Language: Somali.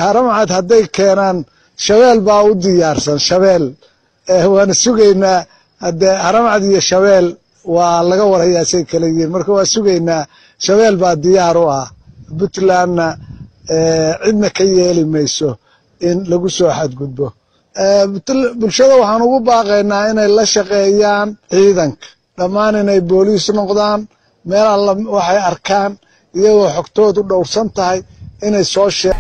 Haramcad hadday keenaan shabeel baa u diyaarsan shabeel, waana sugaynaa. Haddee haramcad iyo shabeel waa laga warayaa say kala yihiin, marka waa sugaynaa. Shabeel baa diyaar u ah, Puntlandna cidna ka yeeli mayso in lagu soo xadgudbo. Bulshada waxaan ugu baaqaynaa inay la shaqeeyaan ciidanka dhammaan, inay booliis noqdaan, meel alla waxay arkaan iyagoo xogtoodu dhowrsan tahay inay soo shee